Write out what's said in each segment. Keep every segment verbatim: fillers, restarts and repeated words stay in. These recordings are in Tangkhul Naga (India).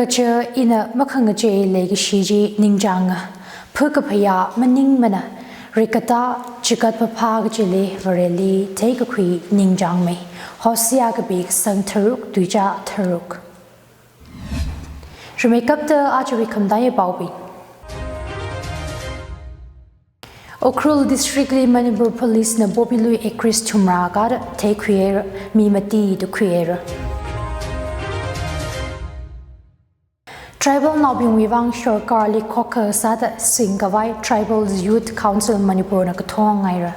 Kaja ina makhangachei leikashi chi ningchānga, phakaphayā maningmana, rikata chikat phāphā kachili Vareli theikakhui ningchāngmei. Hosea kapi kasang tharuk, tuichā tharuk. Rimeikapta ajawui khamataiya paobing. Ukhrul District li Manipur Police na Bobilui Acres thumrā kada theikhuihaira, mi mati tukhuihaira. Tribal naobingwui vang sorkarli khokha sāda singkhavai Tribal Youth Council Manipur na kathong haira.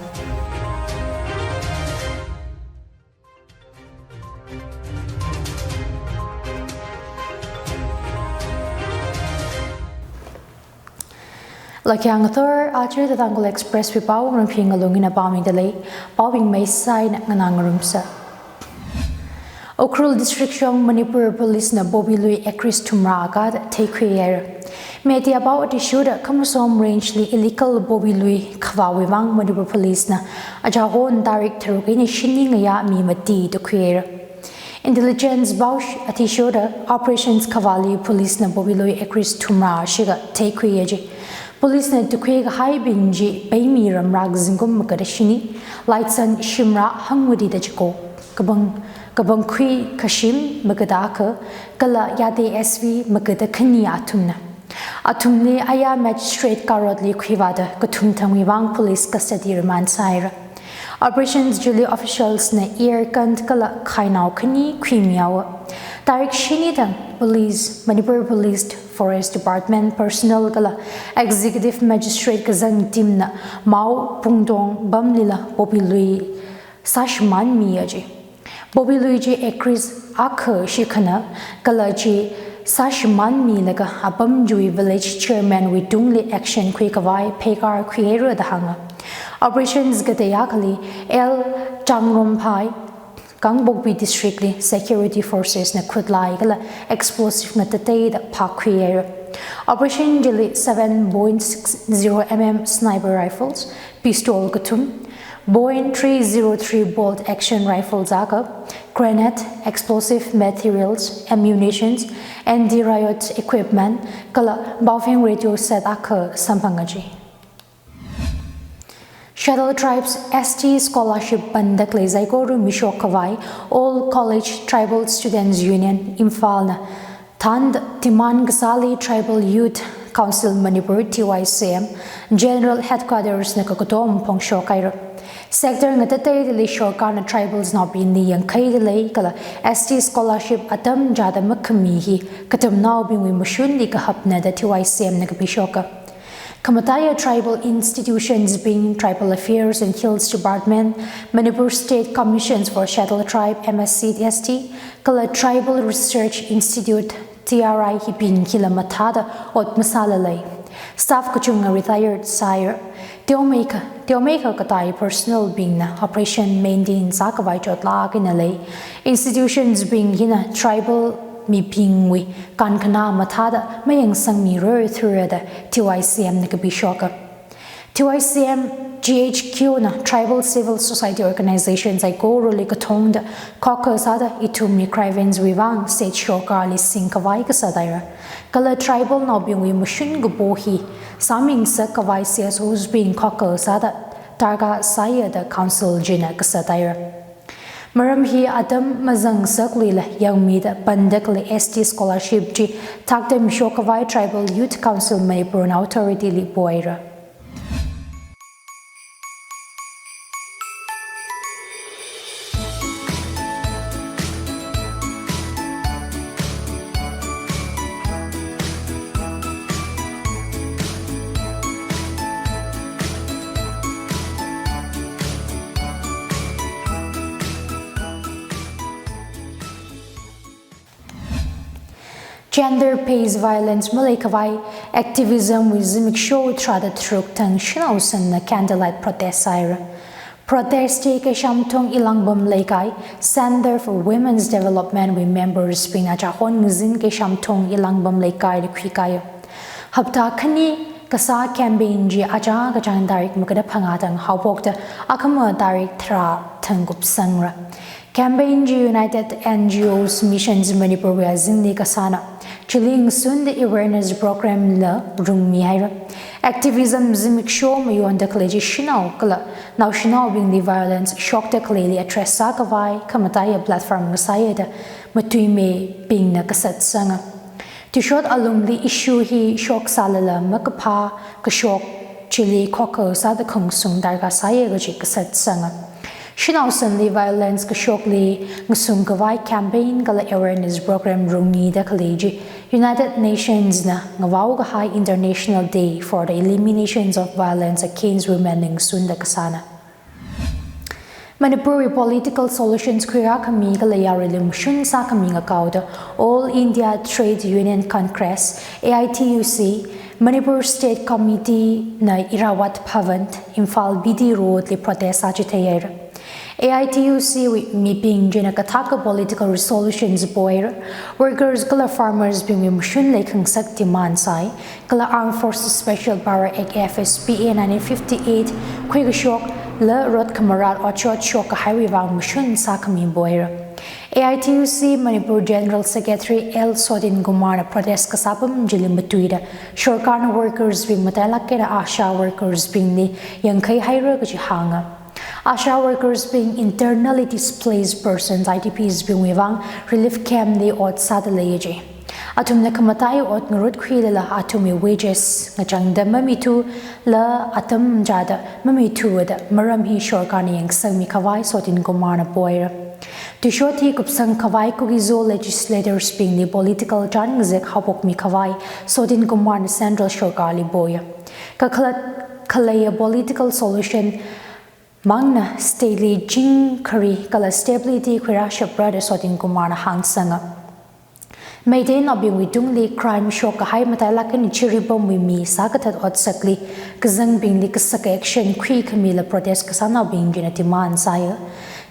Lakhayang ngathor, aja The Tangkhul Express wui pao, Ramphing Ngalung ina pāmida lei, paobing mei sāina nganā ngarumsa. Ukhrul District shong Manipur Police na Bobilui Acres thumrā kada theikhuihaira. Media pao athishurda Khamasom Range li illegal Bobilui khavāwui vang Manipur Police na achahon tarik tharuk eina shini ngayā mi mati tukhuihaira. Intelligence pao athishurda operations khavāli police na Bobilui Acres thumrā shikha theikhuiya ji. Police na tukhui kahaibing chi Peimi ramrak zingkum magada shini, Laitsan shimrā hangwadi da chiko, Kabang, Kabangkhui kashim magada akha, kala Yade S V magada khani athumna. Athumli aya magistrate karotli khuivāda kathum thangwui vang police custody remand sāhaira. Operations chili officials na air gun kala khainao khani khuimihaowa. Tarik shini thang police, Manipur Police, Forest Department personnel kala executive magistrate kazang team na Mao Pungdong pamlila Bobilui sāshimānmiya ji. Bobilui chi acres akha shikhana kala chi sāshimānmilaga apam chiwui village chairman wui tungli action khuikhavai pheikar khuihaira da hānga. Operations katei akhali L Changromphai, Kangpokpi District li security forces na khutlai kala explosive ngatateida phākhuihaira. Operation chili seven point six zero M M sniper rifles, pistol kathum, point three zero three bolt action rifles akha, grenade, explosive materials, ammunitions, anti-riot equipment, kala Baofeng radio set akha samphanga ji. Scheduled Tribes S T scholarship pandak lei zaikoru mishok khavai All College Tribal Students Union Imphal na thānda demand kasāli Tribal Youth Council Manipur, T Y C M, General Headquarters na kakatom phongshok haira. Sector ngatateidali sorkarna tribals naobingli yangkhaida lei kala S T scholarship atam chāda makhami hi katamnaobingwui mashunli kahapna da T Y C M na kapishoka. Khamataiya tribal institutions bing Tribal Affairs and Hills Department, Manipur State Commissions for Scheduled Tribe, M S C S T, kala Tribal Research Institute, T R I hibing hila mathāda ot masāla lei. Staff kachunga retired sāhaira. Teomeikha, teomeikha katai personnel bingna operation maintain sākhavai chotlāk eina lei. Institutions bing hina tribal mibingwui kankhana mathāda mayangsangmirarthura da T Y C M na kapishoka. T Y C M G H Q na tribal civil society organizations saikorali kathongda khokha sāda ithumwui grievance wui vang state sorkarli singkhavai kasā haira. Kala tribal naobingwui mashun kapo hi sāmingasak khavai C S Os bing khokha sāda darkar sāya da council china kasā haira. Maram hi atam mazangsaklila yangmida pandak lei S T scholarship chi thakta mishok khavai Tribal Youth Council Manipur na authority li pohaira. Gender-based violence maleikhavai activism wui zimiksho tharāda tharuk thang Shanao Sangna candlelight protest sāhaira. Protest chi Keishamthong Ilangbam Leikai, Center for Women's Development wui members bingna chahon ngazin Keishamthong Ilangbam Leikaili khuikaya. Hapta khani kasā campaign chi aja kachāng tarik magada phangā thang haophokta akhama tarik tharā thang kupsangra. Campaign chi United N G Os Missions Manipur wui azingli kasāna. Chili ngasunda awareness program la rungmihaira. Activism zimiksho mayonda khalei chi shanao kala naoshinaobingli violence shokda khaleili address sākhavai khamataiya platform ngasāya da matuimibingna kasatsanga. Tuishot alungli issue hi shoksālala makaphā kashok chili khokha sāda khungsung darkar sāya kaji kasatsanga. Shanao sanli violence kashokli ngasungkhavai campaign kala awareness program rungmida khalei chi United Nations na ngavaokahai International Day for the Eliminations of Violence Against Women na ngasunda kasāna. Manipurwui political solutions khuirākhami kala yaruili mashun sākhami ngakaoda All India Trade Union Congress, A I T U C, Manipur State Committee na Irrawaddy Bhavan, Imphal B D Road li protest sāchitheihaira. A I T U C wui mibing china kathaka political resolutions pohaira. Workers kala farmers bingwui mashun leikhangasak demand sāi, kala Armed Forces Special Power Act, F S P A nineteen fifty-eight khuikashok la rot khamarat otshot shokkahaiwui vang mashun sākhami pohaira. A I T U C Manipur General Secretary L Sotin Kumar na protest kasā apam chili matuida, sorkarna workers bing matailāk eina ASHA workers bingli yangkhaihaira kaji hānga. ASHA workers bing internally displaced persons, I D Ps bingwui vang relief camp li ot sāda leiya ji. Athumna khamatai ot ngarutkhuilala athumwui wages ngachangda mamithu la atam chāda mamithu da maram hi sorkarna yangsangmi khavai Sotin Kumar na pohaira. Tuishot hi kupsang khavai Kuki-Zo legislators bingli political chān ngazek haophokmi khavai Sotin Kumar na central sorkarli poya. Kakhalat khaleiya political solution mangna state li chingkhari kala stability khuirāshapra da Sotin Kumar na hāngsanga. Meiteinaobingwui tungli crime shokkahai matailāk eina chiripamwui mi sākathat otsakli kazangbingli kasaka action khuikhamila protest kasānaobing china demand sāya.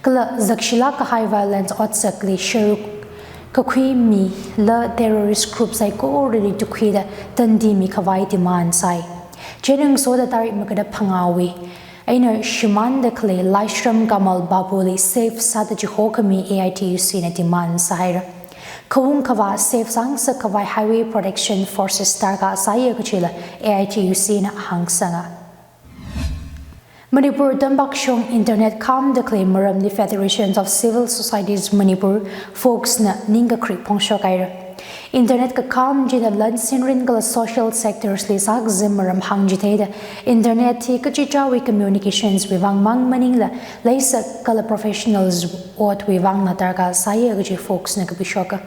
Kala zakshilāk kahai violence otsakli sharuk kakhui mi la terrorist group saikorali tukhuida tandi mikhavai demand sāi. Chieina ngasoda tarik magada phangāwui eina shimānda khalei Laishram Kamal Babuli safe sāda chihokhami A I T U C na demand sāhaira. Khaung khavā safe sāngasak khavai Highway Protection Forces darkar sāya kajila A I T U C na hāngsanga. Manipur tampakshong internet khamda khalei maramli Federations of Civil Societies Manipur, FOCS na ningkakrik phongshokhaira. Internet kakham china lan sinrin kala social sectors li sākazim maram hāngchitheida, internet hi kachichāwui communications wui vang mang maningla leisak kala professionals otwui vangla darkar sāya kaji FOCS na kapishoka.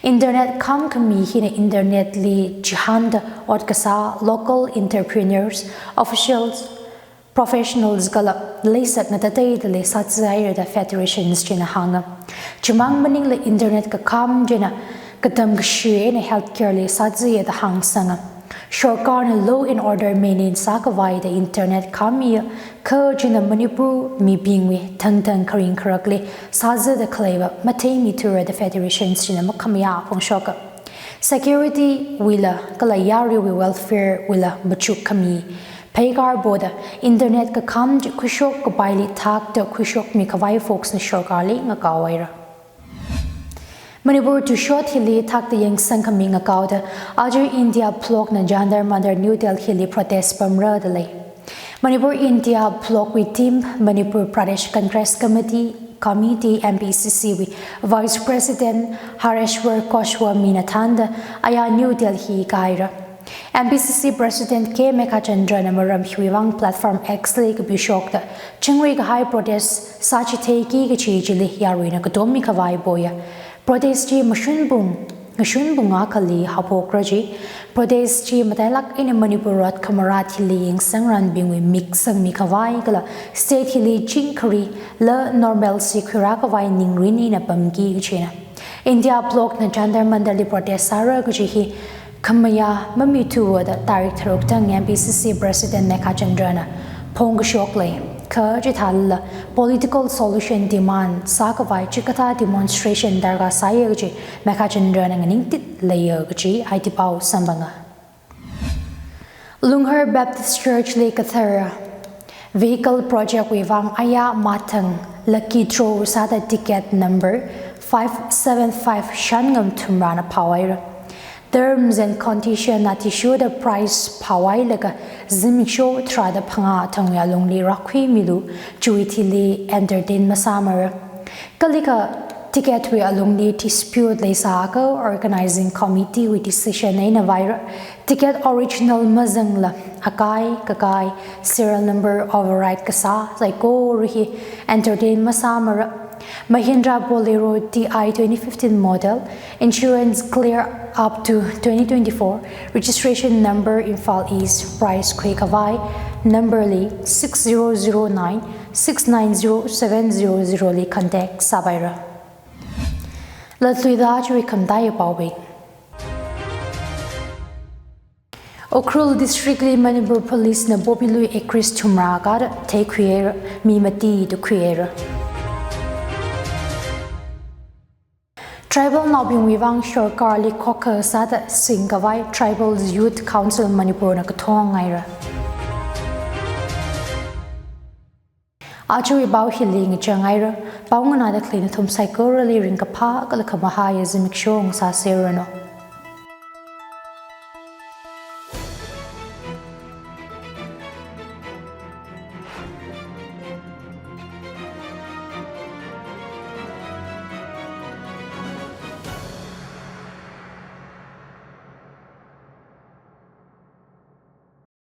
Internet khamkhami hina internet li chihānda ot kasā local entrepreneurs, officials, professionals kala leisak ngatateidali sāzāhaira da federations china hānga. Chimang maningla internet kakham china katam kashi eina healthcare li sāzāya da hāngsanga. Sorkarna law and order maintain sākhavai da internet khamiya, kha china Manipur mibingwui thangthang kharing kharakli sāzāda khaleiva matheimithura da federations china makhamayā phongshoka. Security wuila kala yaruiwui welfare wuila machuk khami pheikār poda internet kakham chi khuishok kapaili thakta khuishokmi khavai FOCS na sorkarli ngakaohaira. Manipur tuishot hili thakta yangsang khami ngakaoda Ajir India Bloc na Jantar Mantar New Delhi li protest pamra dalei. Manipur India Bloc wui team Manipur Pradesh Congress Committee, Committee, M P C C wui Vice President Hareshwar Goswami na thānda aya New Delhi kāhaira. M P C C President K Meghachandra na maram hiwui vang platform X li kapishokta chingri kahai protest sāchitheiki kachi chili yaruina katommi khavai poya. Protest chi mashunpung, ngashunpung akhali haophokra ji. Protest chi matailāk eina Manipur rot khamarat hili yangsangranbingwui mik sangmi khavai kala state hili chingkhari la normalcy khuirā khavai ningrin eina pamki kachina. India Bloc na Jantar Mantar li protest sāra kaji hi khamayā mamithuwa da tarik tharuk thang M P C C President Meghachandra na phongkashok lei. Kha chithālala political solution demand sākhavai chikathā demonstration darkar sāya kaji Meghachandra na nganingtit leiya kaji aiti pao samphanga. Lunghar Baptist Church li kathara vehicle project wui vang aya mathang lucky draw sāda ticket number five seven five shan ngam thumrana phaohaira. Terms and condition athishurda prize phāhailaga zimiksho tharāda phangā thangwui alungli rākhuimilu, chiwui thili entertain masāmara. Kalikha ticket wui alungli dispute leisāakha organizing committee wui decision eina vaira. Ticket original mazangla akai kakai, serial number override kasā saikora hi entertain masāmara. Mahindra Bolero T I twenty fifteen model, insurance clear up to twenty twenty-four, registration number Imphal East, prize khuikhavai number li six zero zero nine six nine zero seven zero zero li contact sāpaira. Latluida chiwui khamataiya paobing. Ukhrul District li Manipur Police na Bobby Lui Acres thumrā kada theikhuihaira, mi mati tukhuihaira. Tribal naobingwui vang sorkarli khokha sāda singkhavai Tribal Youth Council Manipur na kathongngaira. Ajawui pao hili ngachang haira. Pao nganāda khalei nathum saikorali ringkaphā kala khamahaiya zimiksho ngasāserranu.